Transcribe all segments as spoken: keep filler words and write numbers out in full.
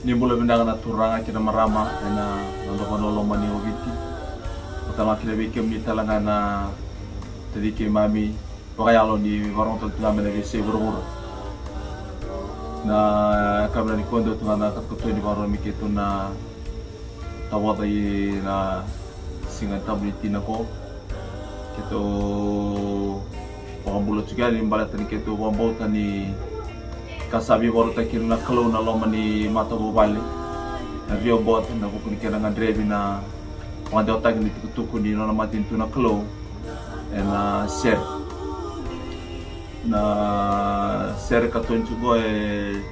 Ni bula vinaka na turaga kei na marama ena noda vanua lomani o Viti. Vata ga kina vei kemuni tale ga na taci keimami vakayalo ni vakarorogo tale tu ga mai na veiyasai vuravura. Na yakavi nikua dua tu ga na katokatoni vakarorogo mai keitou na tavoca ina Siga Tabu ni tina qo. Keitou vakabula tiko yani baleta ni keitou vakabauta ni ka sa veivakarautaki kina na Kalou na loma ni matavuvale na Rehoboth ena vuku ni kena gadrevi na vakadewataki ni tukutuku ni nona matanitu na Kalou ena sere. Na sere ka toni tiko qo e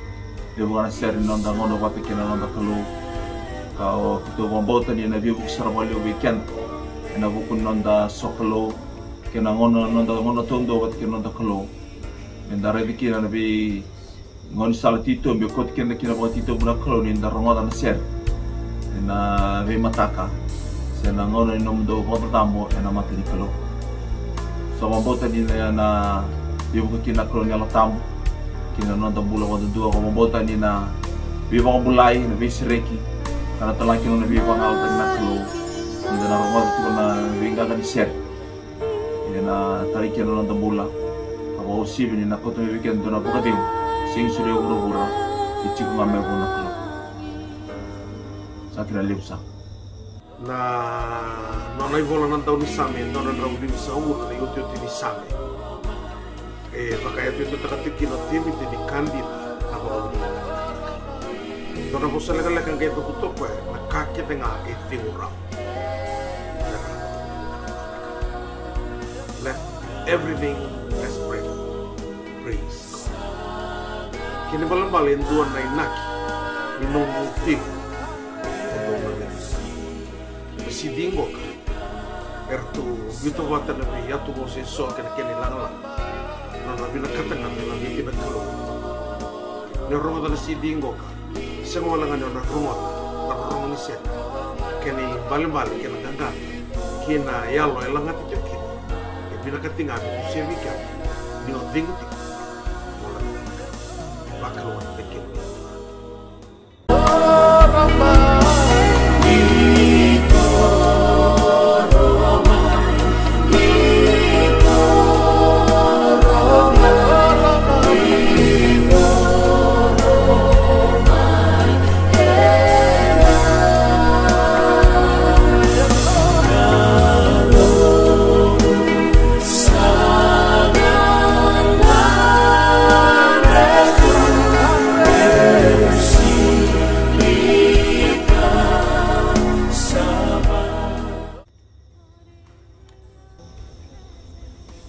levu ga na sere ni noda gauna vata kei na noda Kalou. Ka o keitou vakabauta ni na veivuke sara vakalevu vei keda ena vuku ni noda sokalou kei na gauna, noda gauna taudua vata kei na noda Kalou. Meda raica kina na vei gaunisala titobu e kauti keda kina vakatitobu na Kalou ni da rogoca na sere ena veimataka se na gauna ni nomudou vakacacabo ena mata ni Kalou. Sa vakabauta ni na, na veivuke kina na Kalou ni Yalo Tabu kina noda bula vakadudua. Ka vakabauta ni na veivakabulai, na veisereki, ka na tala kina na veivakagalataki na Kalou ni da na rogoca tiko na veiqaqa ni sere. Ia na tara kina na noda bula ka vakauasivi ni na kauta mai vei keda dua na vakacegu sega ni solia e vuravura, e tiko ga mai vua na Kalou. Sa kena levu sara. Na nona ivola na daunisame e dua na drau limasagavulu na iotioti ni Same. E vakayautaka tiko kina o Tevita ni ka dina na vakavinavinaka. Dua na vosa lekaleka qai vakavuta o koya na ka kece ga e cegu rawa. Let everything, let's pray. Praise God. Kena ibalebale e dua na inaki ni nomu tiko. Na sidi qoka eratou biuta vata na veiyatuvosa eso kei na kena ilagalaga. Nona vinakata ga me lagiti na Kalou. Ni rogoca na sidi qoka, sega wale ga ni nona rogoca na rorogo ni sere, kena ibalebale kei na qaqana kei na yalo e lagata tiko kina. E vinakati ga me dusia vei keda ni o cegu tiko. Mo lagata na Kalou. Vakalougatataki kemuni.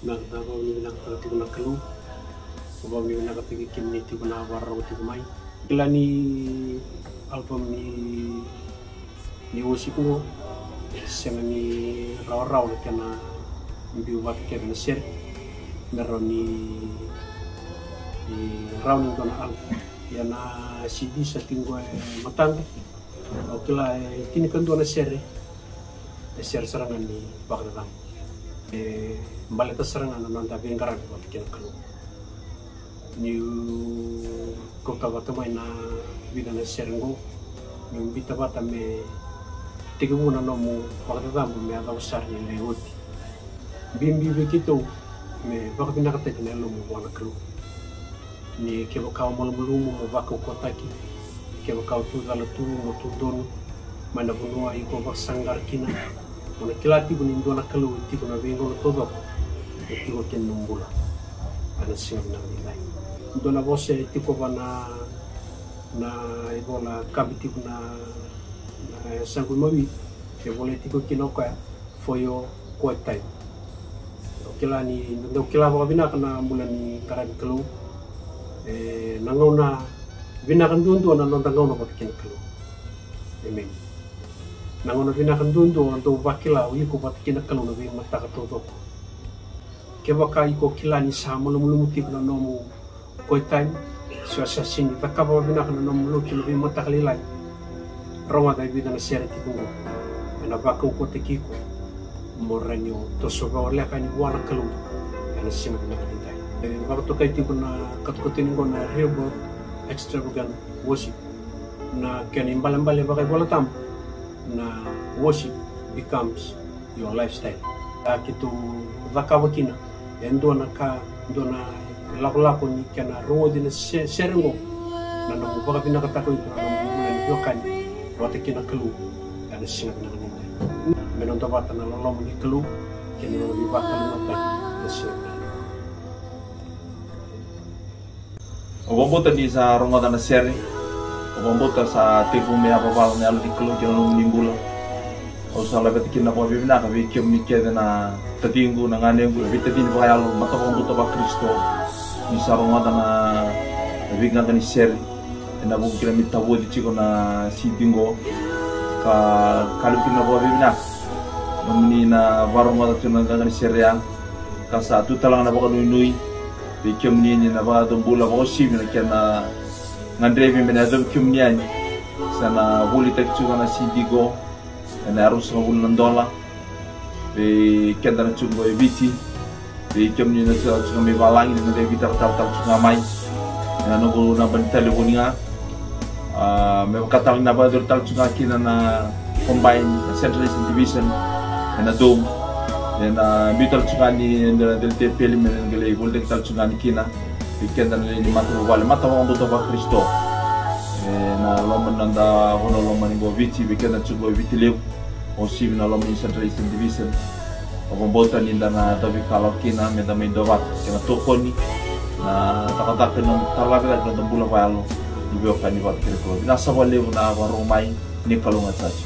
Na, na vakavinavinakataka tiko na Kalou. Na vakavinavinakataki kemuni tiko na vakarorogo tiko mai. Kila ni album ni, ni worship qo e sega ni rawarawa na kena biu vata kece na sere me rawa ni, ni rawa ni dua na album. Ia na C D sa tiko qo e mataqu. Au kila e tinikadua na sere, e sere sara ga ni vakacacabo. E baleta sara ga na noda veiqaravi vata kei na Kalou. Niu kauta vata mai na vica na sere qo, niu biuta vata me tekivu na nomu vakacacabo me yacova sara ni lai oti. Bibi vei keitou me vakavinakataki na yalomu vua na Kalou. Ni kevaka o malumalumu mo vakaukauwataki, kevaka o tu cala tu mo tu donu mai na vanua iko vakasaqara kina, mo na kila tiko ni dua na Kalou e tiko na veigauna taucoko, e tiko kina nomu bula ena siga vinaka nikua. Dua na vosa e tiko va na, na ivola kabi tiko na, na yasaqu imawi, e volai tiko kina o koya, for your quiet time. Dau kila ni, dau kila vakavinaka na bula ni qaravi Kalou. E, na gauna vinaka duadua na noda gauna vata kei na Kalou. Amen. Na gauna vinaka duadua dau vakila o iko vata kei na Kalou na veimataka taucoko. Kevaka iko kila ni sa malumalumu tiko na nomu quiet time, se o sa sega ni cakava vinaka na nomu lotu ena veimataka lailai, rogoca e vica na sere tiko qo. Ena vakaukauwataki iko mo rawa ni o toso voleka yani vua na Kalou ena siga vinaka nikua. E vakatokai tiko na katokatoni qo na Rehoboth Extravagant Worship. Na kena ibalebale vakaivolatabu, na worship becomes your lifestyle. A keitou cakava kina e dua na ka, dua na lakolako ni kena rogoci na se- sere oqo, na nomu vakavinakataka o iko na nomu bula ni veiwekani vata kei na Kalou ena siga vinaka nikua. Me na dua vata na loloma ni Kalou kei na nona veivakalougatataki na siga vinaka nikua. Au vakabauta ni sa rogoca na sere. Au vakabauta sa tekivu me yavavala na Yalo ni Kalou ki na nomuni bula. Au sa laveta kina na vakavinavinaka vei kemuni kece na taciqu, na ganequ, na veitacini vakayalo, mata vakabauta vaKarisito, ni sa rogoca na veiqaqa ni sere ena vuku kina me tavoci tiko na C D qo. Ka, ka levu kina na vakavinavinaka nomuni na varogoca tiko na qaqa ni sere ya. Ka sa tu tale ga na vakanuinui vei kemuni ni na vakayacora bula vakauasivi na kena gadrevi me na yacovi kemuni yani. Sa na volitaki tiko ga na C D qo ena ruasagavulu na dola. Vei keda na tiko qo e Viti, vei kemuni na tiko ga mai valagi, na qai veitaratara tale tiko ga mai ena noqu naba ni talevoni ga. A, me vaka tale na vakayacori tale tiko ga kina na combine, na Central Eastern Division ena Dome. Ena biu tale tiko ga ni na dela tepeli me na qai lai volitaki tale tiko ga ni kina. Vei keda na lewe ni matavuvale, mata vakabauta vaKarisito ena loma ni noda vanua lomani qo Viti, vei keda na tiko qo e Viti Levu, o sivi na loma ni Central Eastern Division. Au vakabauta ni da na cavikalawa kina me da mai duavata kei na tokoni na cakacaka ni noda taravi cake na noda bula vakayalo ni veiwekani vata kei na Kalou. Vinaka saka vakalevu na vakarorogo mai, ni Kalou ga judge.